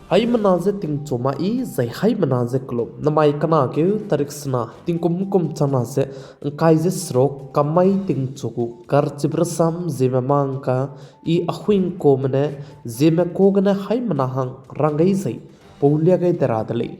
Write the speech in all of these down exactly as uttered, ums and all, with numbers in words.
Haimena ze tingchu ma i, zai haimena ze kelum. Namai kena keu tarik sena, tingkum kum chana ze, ngkai ze seruk, kamai tingchu gu, karchibe rasam, ziemme mangka, i ahuing kame ne, ziemme ka gene haimena hang, rang gai zai, pau lia gai de ra de lei.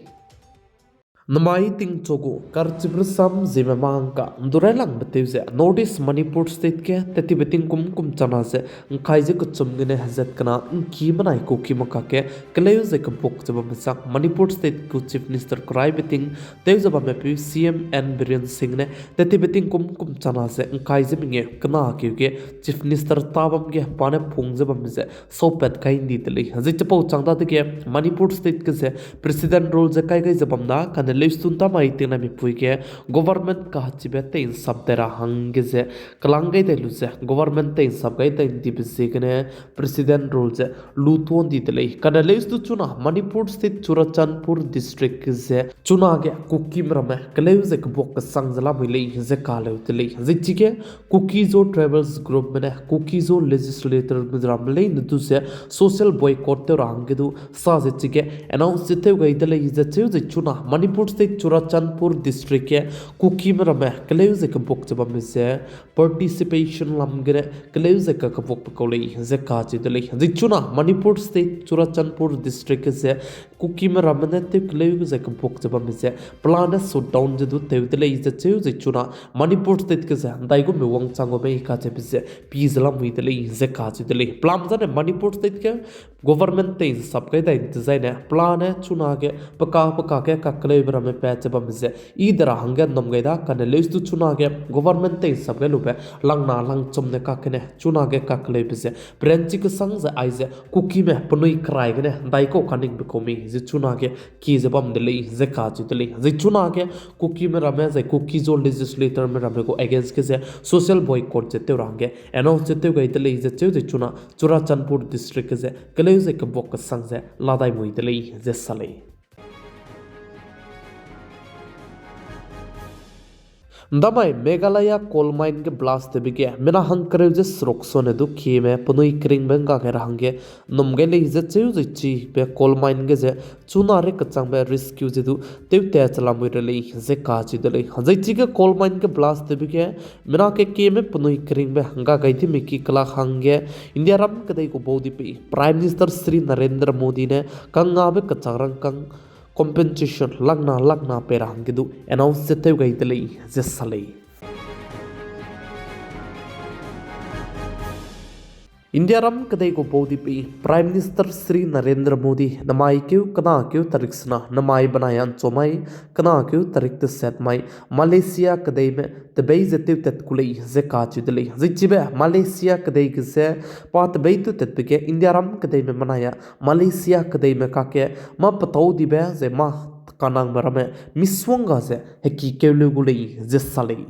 Namai tingchu gu, karchibe rasam, ziemme mangka, ndurai langbe tew ze, North East Manipur State ge, tetibe tingkum kum chana ze, ngkai ze kechum gene hezat kena, ngki menai Kukime kakge, keleu ze kebuk ze bamme sang, Manipur State gu Chief Minister keraibe ting, tew ze bamme peu C M N Biren Singh ne, tetibe tingkum kum chana ze, ngkai ze mengeu, kena keu ge, Chief Minister ta bam ge, pa ne pung ze bamme ze, saupat kai ndi de lei. Zai chipau chang dadege, Manipur State ge ze, President rule ze kai gai ze bam da, kane leusdun tamai tingnaimipui ge, government kachibe teinsap de ra hangge ze, kelang gai dai lu ze, government teinsap gai dai ndibe ziegene, President rule ze, lu tuan di de lei. Kane leusdu chuna, Manipur State Churachandpur District ge ze, chunage Kukime ramme, keleu ze kebuk kesang ze lamui lei, ze kaleu de lei. Zai chige, Kuki-Zo Tribals Group me ne, Kuki-Zo Legislator me ramme leine du ze social boycott tew ra hangge du sa ze chige announce ze tew gai de lei ze cheu ze chuna Manipur State Churachandpur District ge Kukime ramme keleu ze kebuk ze bamme ze participation lam gene keleu ze kakebukbe kau lei ze kacheu de lei. Zai chuna Manipur State Churachandpur District ge ze Kukime ramme ne tew keleu ze kebuk ze bamme ze plan ne shutdown ze du tew de lei ze cheu ze chuna Manipur State ge ze ndaigumbe wangchang gu mei kacheube ze pi ze lamui de lei ze kacheu de lei. Pelam zane Manipur State ge government teinsap kai dai dezaine plan ne chunage peka peka ge kakeleube ramme pat ze bamme ze i de ra hangge nnum gai da kane leusdu chunage government teinsap gai lube langna langchum ne kakene chunage kakeleube ze peranchi kesang ze aize Kukime penui kerai gene ndaikau kaningbe kau mei ze chunage ki ze bam de lei ze kacheu de lei. Zai chunage Kukime ramme zai Kuki-Zo legislator me ramme gu against ge ze social boycott ze tew ra hangge announce ze tew gai de lei ze cheu ze chuna Churachandpur District ge ze keleu ze kebuk kesang ze la dai mui de lei ze sa lei. Ndamai Meghalaya coal mine ge blast tewbe ge mina hangkereu ze seruk sone du kieme penui keringbe ngga gai ra hangge nnum gai lei ze cheu ze chibe coal mine ge ze chuna re kechangbe rescue ze du tewtat che lamui re lei ze kacheu de lei. Zai chige coal mine ge blast tewbe ge mina kekieme penui keringbe ngga gai dime ki kelak hangge India ram kedei gu baudipei Prime Minister Shri Narendra Modi ne kangngabe kechang rangkâng compensation lakna lakna pei ra hangge du announce ze tew gai de lei ze sa lei. India ram kedei gu baudipei Prime Minister Shri Narendra Modi namai keu kena keu tarik sena namai benai anchomai kena keu tarik teset mai Malaysia kedeime tebei ze tewtat ku lei ze kacheu de lei. Zai chibe Malaysia kedei ge ze pa tebei tewtatbe ge India ram kedeime menai a Malaysia kedeime kakge mâ petâu dibe zai mâ kanangbe ramme misongga ze heki keu leu gu lei ze sa lei.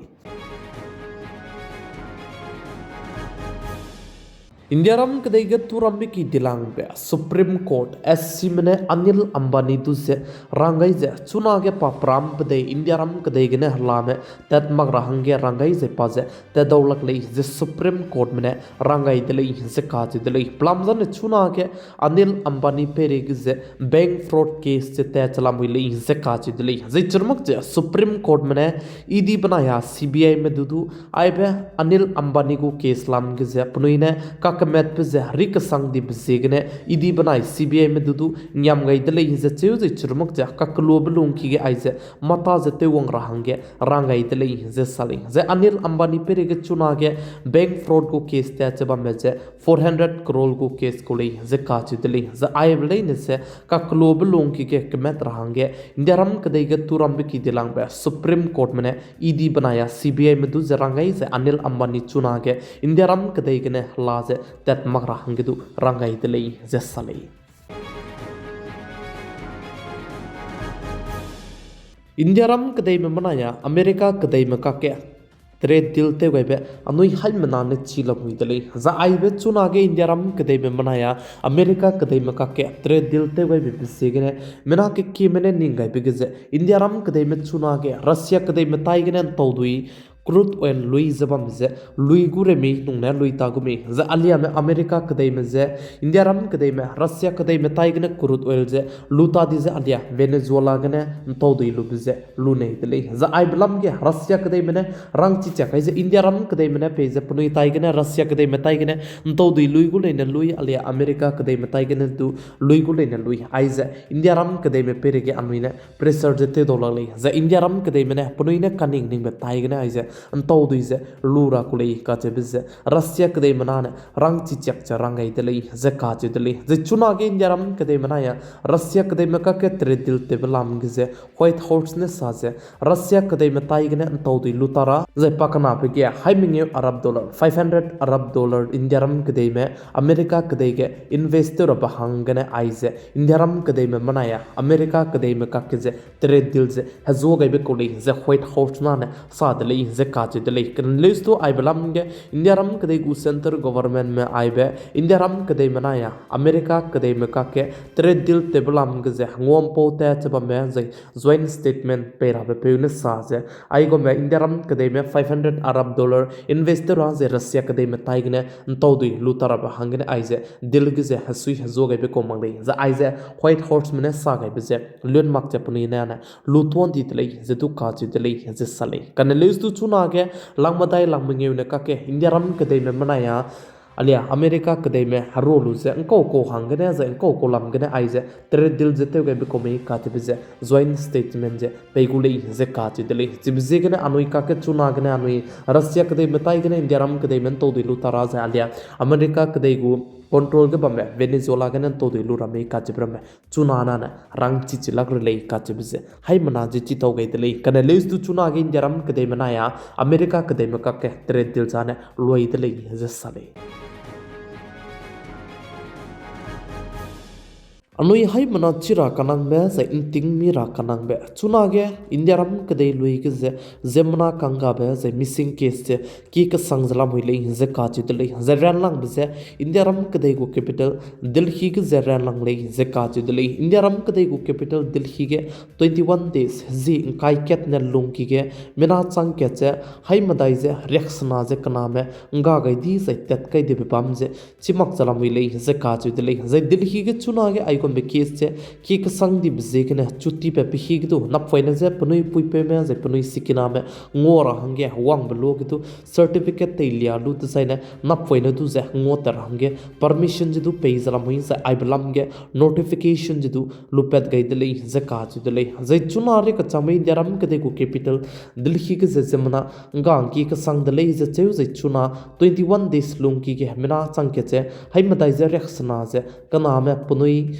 India ram kedei ge turambe ki dilangbe Supreme Court, S C me ne Anil Ambani du ze ranggai ze chunage pa pram pedei India ram kedei gene helame tat mak ra hangge ranggai ze pa ze tat dau lak lei ze Supreme Court me ne ranggai de lei ze kacheu de lei. Pelam zane chunage Anil Ambani peirei ge ze bank fraud case ze tat che lamui lei ze kacheu de lei. Zai chirmak ze Supreme Court me ne E D benai a C B I me du du aibe Anil Ambani gu case lam ge ze penui ne kakematbe ze ri kesang dibe ziegene E D benai C B I me du du ngiam gai de lei ze cheu ze chirmak ze kakeluabe lungki ge aize mata ze tewwang ra hangge ranggai de lei ze sa lei. Zai Anil Ambani peirei ge chunage bank fraud gu case tat che bamme ze four hundred crore gu case kau lei ze kacheu de lei. Zai aibe leine ze kakeluabe lungki ge kemat ra hangge India ram kedei ge turambe ki dilangbe Supreme Court me ne E D benai a C B I me du ze ranggai ze Anil Ambani chunage India ram kedei gene hela ze tat mak ra hangge du ranggai de lei ze sa lei. India ram kedeime menai a America kedeime kakge trade deal tewgaibe anui haimena ne chi lamui de lei. Zai aibe chunage India ram kedeime menai a America kedeime kakge trade deal tewgaibe be ziegene mina kekieme ne ning gaibe ge ze India ram kedeime chunage Russia kedeime tai gene ntau dui crude oil lui ze bam ze, lui gu re mi nung ne lui ta gu mi. Ze aliame America kedeime ze, India ram kedeime, Russia kedeime tai gene crude oil ze, lu ta di ze alia Venezuela gene ntau dui lube ze, lu nei de lei. Ze aibe lam ge Russia kedeime ne rang chi chiak kai ze India ram kedeime ne pei ze penui tai gene, Russia kedeime tai gene, ntau dui lui gu leine lui, alia America kedeime tai gene du lui gu leine lui. Aize India ram kedeime peireige anui ne pressure ze tew dau lak lei. Ze India ram kedeime ne penui ne kaning ningbe tai gene aize ntau dui ze lu ra ku lei kacheube ze Russia kedeime na ne rang chi chiak ze rang gai de lei ze kacheu de lei. Ze chunage India ram kedeime na ya Russia kedeime kakge trade deal tewbe lam ge ze White House ne sa ze Russia kedeime tai gene ntau dui lu ta ra ze pakenabe ge hai mengeu Arab dollar, five hundred Arab dollar India ram kedeime America kedei ge invest tew rabe hanggene aize India ram kedeime menai a America kedeime kakge ze trade deal ze hezuagaibe kau lei ze White House na ne sa de lei ze kacheu de lei. Kane leus du aibe lam ge India ram kedei gu centre governmentme aibe India ram kedeime na ya America kedeime kakge trade deal tewbe lam ge ze nguampau tat che bambe ze joint statement pei rabe peu ne sa ze, aigumbe India ram kedeime five hundred Arab dollar invest tew ra ze Russia kedeime tai gene ntau dui lu ta rabe hanggene aize deal ge ze hesui hezuagaibe kau mak lei. Ze aize White Houseme ne sa gaibe ze lun mak ze penui ne ne lu tuan di de lei ze du kacheu de lei ze sa lei. Kane leus du chunage lang medai lang mengeu ne kakge India ram kedeime menai a alia America kedeime heru lu ze ngkau kau hanggene ze ngkau kau lam gene aize trade deal ze tew gaibe kau mei kacheube ze joint statement ze pei gu lei ze kacheu de lei. Chibe ziegene anui kakge chunagene anui Russia kedeime tai gene India ram kedeime ntau dui lu ta ra ze alia America kedei gu control ge bambe Venezuela gene ntau dui lu ra mei kacheube ramme chuna na ne rang chi chi lak re lei kacheube ze haimena ze chitau gai de lei. Kane leus du chunage India ram kedeime na ya America kedeime kakge trade deal zane lui de lei ze sa lei. Anui haimena chi ra kanangbe zai nting mi ra kanangbe chunage India ram kedei lui ge ze ziemmena kanggabe zai missing case ze ki kesang ze lamui lei ze kacheu de lei. Zai ranlangbe ze India ram kedei gu capital Delhi ge ze ranlang lei ze kacheu de lei. India ram kedei gu capital Delhi ge twenty one days zi ngkai kat ne lungki ge mina chang kat ze haimedai ze riaksena ze kename ngga gai di zai tat kai dibe bam ze chimak ze lamui lei ze kacheu de lei. Zai Delhi ge chunage aigumbe case ze ki kesang dibe ziegene chutibe pehi ge du nappoine ze penui puipeume zai penui sikiname ngua ra hangge wangbe lu ge du certificate teilia lu dezaine nappoine du ze ngua ta ra hangge permission ze du pei ze lamui zai aibe lam ge notification ze du lupat gai de lei ze kacheu de lei. Zai chuna ri kechangbe India ram kedei gu capital Delhi ge ze ziemmena ngga ngki kesang de lei ze cheu zai chuna twenty one days lungki ge mina chang kat ze haimedai ze riaksena ze kename penui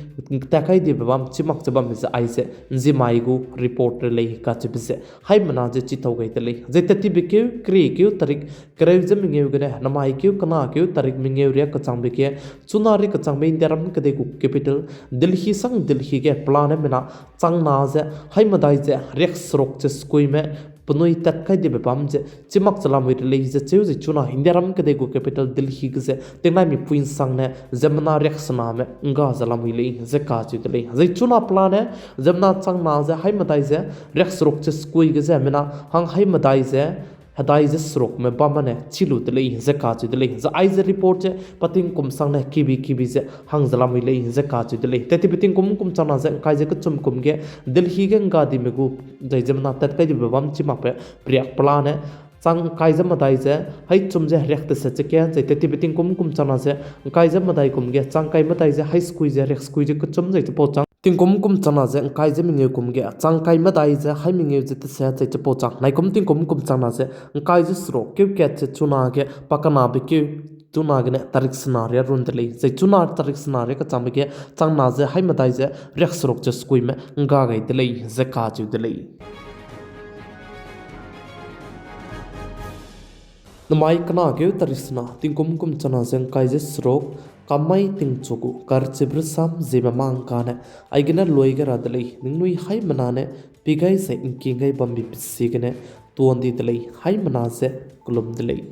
tat kai dibe bam chimak ze bambe ze aize nzimai gu report re lei kacheube ze haimena ze chitau gai de lei. Zai tattibe keu keriekeu tarik kereu ze mengeu gene namai keu kena keu tarik mengeu ria kechangbe ge chuna ri kechangbe India ram kedei gu capital Delhi sang Delhi ge pelane mina chang na ze haimedai ze riakseruk ze sekuime penui tat kai dibe bam ze chimak ze lamui de lei ze cheu zai chuna India ram kedei gu capital Delhi ge ze tingnaimi pui nsangne ziemmena riaksename ngga ze lamui lei ze kacheu de lei. Zai chuna pelane ziemmena chang na ze haimedai ze riakseruk ze sekui ge ze mina hang haimedai ze hedai ze serukme bam mane chi lu de lei ze kacheu de lei. Zai aize report ze pa tingkum sangne kibi kibi ze hang ze lamui lei ze kacheu de lei. Tattibe tingkum kum chang na ze ngkai ze kechum kum ge Delhi ge ngga dime gu zai ziemmena tat kai dibe bam chimakbe periak pelane chang ngkai ze medai ze haichum ze riak teset ze ke zai tattibe tingkum kum chang na ze ngkai ze medai kum ge chang ngkai medai ze haisekui ze riak sekui ze kechum zai chipau chang tingkum kum chang na ze ngkai ze mengeu kum ge chang ngkai medai ze haimengeu ze teset zai chipau chang naikum tingkum kum chang na ze ngkai ze seruk keu kat ze chunage pakenabe keu chunagene tarik sena ria run de lei. Zai chuna tarik sena ria kechangbe ge chang na ze haimedai ze riakseruk ze sekuime ngga gai de lei ze kacheu de lei. Namai kena keu tarik sena tingkum kum chang na ze ngkai ze seruk, kamai tingchu gu karchibe resam ziemme mangkane aigene lui gai ra de lei, ningnui haimena ne pi gai zai ngking gai bambe pe ziegene tuan di de lei, haimena ze kelum de lei.